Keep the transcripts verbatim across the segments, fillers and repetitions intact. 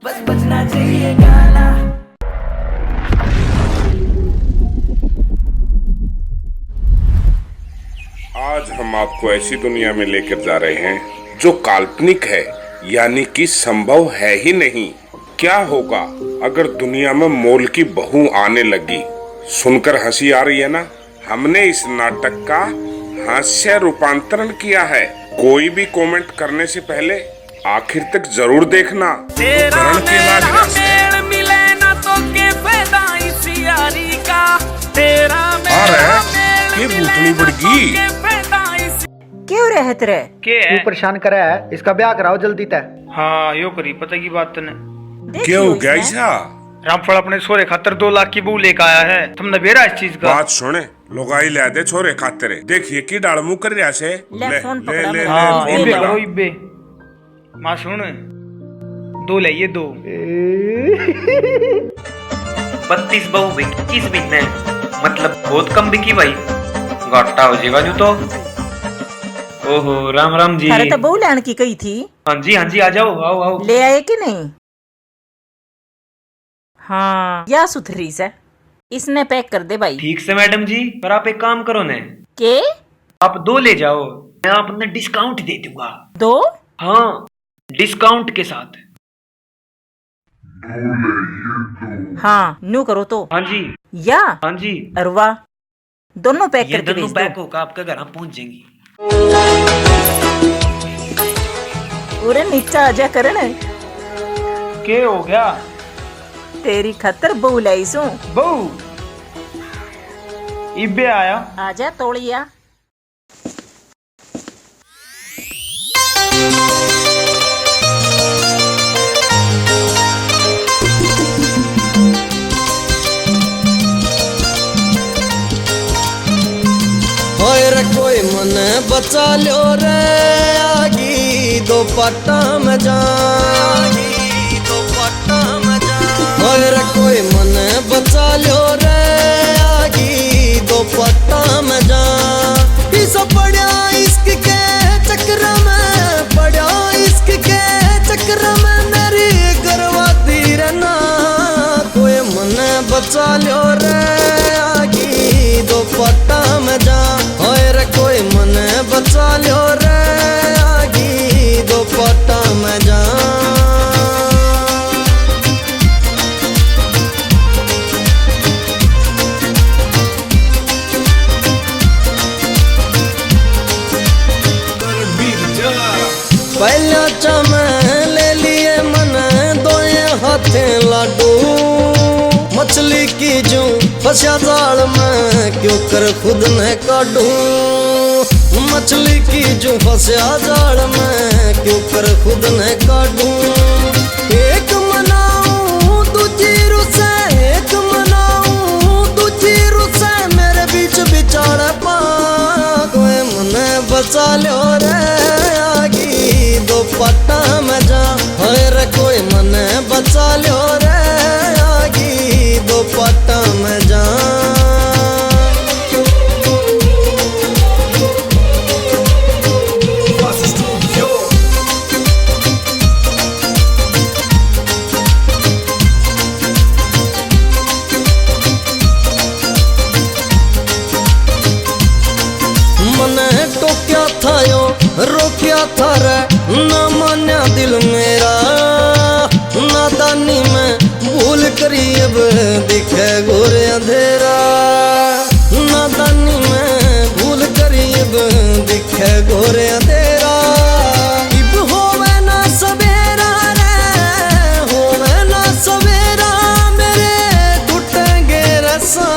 बस बजना चाहिए गाना। आज हम आपको ऐसी दुनिया में लेकर जा रहे हैं जो काल्पनिक है, यानी कि संभव है ही नहीं। क्या होगा अगर दुनिया में मोल की बहू आने लगी? सुनकर हंसी आ रही है ना? हमने इस नाटक का हास्य रूपांतरण किया है। कोई भी कमेंट करने से पहले आखिर तक जरूर देखना। तेरा करण के लाग मेरा रहा है। मेल मिले ना तो के फायदा इस यारी का। तेरा अरे, मेरा मेल के मिले भूतनी ना बढ़ तो गई। के फायदा इस क्यों रहे तेरे? के है? क्यों परेशान करे है? इसका ब्याह कराओ जल्दी तै। हाँ, यो करी पता की बात तने। देख के लो हो गया इसने। ऐसा? रामफल अपने छोरे खातर दो लाख की बहू लेकर आया है। तुमने बेरा इस चीज का? बात सुने, लुगाई ले दे छोरे खातर। देखिए की डाल मुंह कर रहा से। ले, ले, फोन ले, पकड़ा ले, मेरा। ले, हाँ, फोन इबे लगा। करो, इबे। माँ सुन, दो ले ये दो। बत्तीस बहू बिकी इस महीने, मतलब बहुत कम बिकी भाई, घाटा हो जाएगा न्यू तो। ओहो, राम राम जी। थारे तो बहू लैन की कही थी। हाँ जी, हाँ जी, आ जाओ, आओ, आओ। ले आए कि नहीं? हाँ, या सुथरी से, इसने पैक कर दे भाई। ठीक से मैडम जी, पर आप एक काम करो ने। के? आप दो ले जाओ, मैं आपने डिस्काउंट दे दूंगा। दो? हाँ, डिस्काउंट के साथ। हाँ, न्यू करो तो। हाँ जी। या? हाँ जी। अरे वाह, दोनों पैक ये करके दोनों भेज दो। पैक होकर आपके घर पहुंच जाएंगी। उरे नीचा आजा करण। के हो गया? तेरी खातर बहू लाई सूं। बहू? इबे आया। आजा तोलिया। होए रे कोई मने बचा ल्यो रे, आगी दो पाटा में जा। होए रे कोई मने बचा ल्यो रे, आगी दो पाटा में जा। पीछे पड़ा इश्क के चक्कर में, पड़ा इश्क के चक्कर में मेरी बर्बादी रे ना। कोई मने बचा ल्यो रे, आगी दो पाटा में जा। होए रे कोई मने बचा ल्यो रे, आगी दो पाटा में जा। पहला चम ले लिए मने दोए हाथे लाडू। मछली की जूं फंसा जाल में, क्यों कर खुद ने काढूं। मछली की जूं फंसा जाल में, क्यों कर खुद ने काढूं। एक मनाऊं दूजी रुसे, एक मनाऊं दूजी रुसे, मेरे बीच बिचाले पा। कोई मने बचा ल्यो रे, आगी दो पाटा में जा। होए रे कोई मने बचा ल्यो रे, आगी दो पाटा में जा। मने टोक्या था यो, रोक्या था रे, ना मान्या दिल मेरा। नादानी में भूल करी अब दिखे घोर अंधेरा। नादानी में भूल करी अब दिखे घोर अंधेरा। इब होवे ना सवेरा रे, होवे ना सवेरा, मेरे टूटेंगे रसा।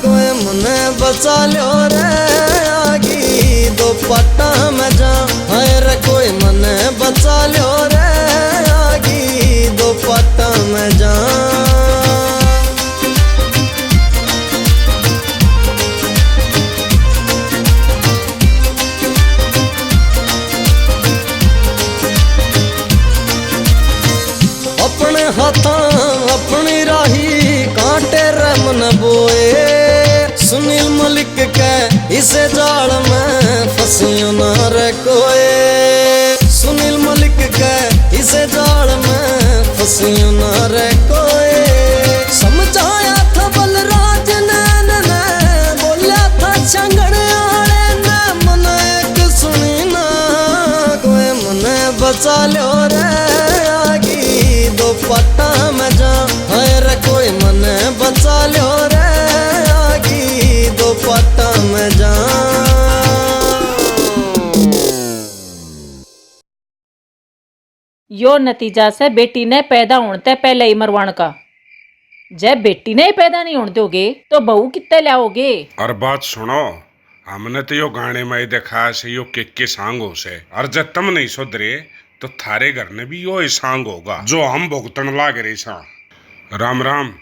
कोई मने बचा ल्यो रे, आगी दो पाटा में जा। हाय रे कोई मने बचा ल्यो रे, आगी दो पाटा में जा। अपने हाथां अपनी राही कांटे रे मन बोए। सुनील मलिक के इसे जाल में फंसियो ना रे कोए। सुनील मलिक के इसे जाल में सुना रे कोई, समझाया था बलराज ने, ने बोला था छंगड़ आले ने, मन एक सुनी ना कोई। मने बचा लो रे आगी दो पट्टा में जा, हाय रे कोई मने बचा लो रे आगी दो पट्टा में जा। यो नतीजा से बेटी ने पैदा होण तै पहले ही मरवाण का। जै बेटी ने ही पैदा नहीं होण दोगे, तो बहू कित्ते ल्याओगे? और बात सुनो, हमने तो यो गाने में ही दिखाया से यो के के सांग हो से, और जब तुम नहीं सुधरे, तो थारे घर ने भी यो ही सांग होगा, जो हम भुगतन लाग रहे सा। राम राम।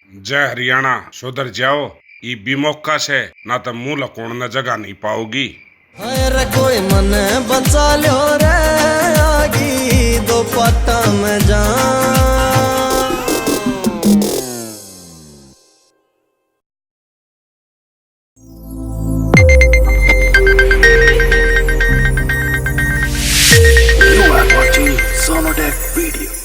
जय हरियाणा, सुधर जाओ, इब भी मौका से, ना तो मुंह लकोण ने जगह नहीं पाओगी। हाय रे कोई मने बचा लो रे, आगी दो पट्टा में जा। You are watching Sonotech video.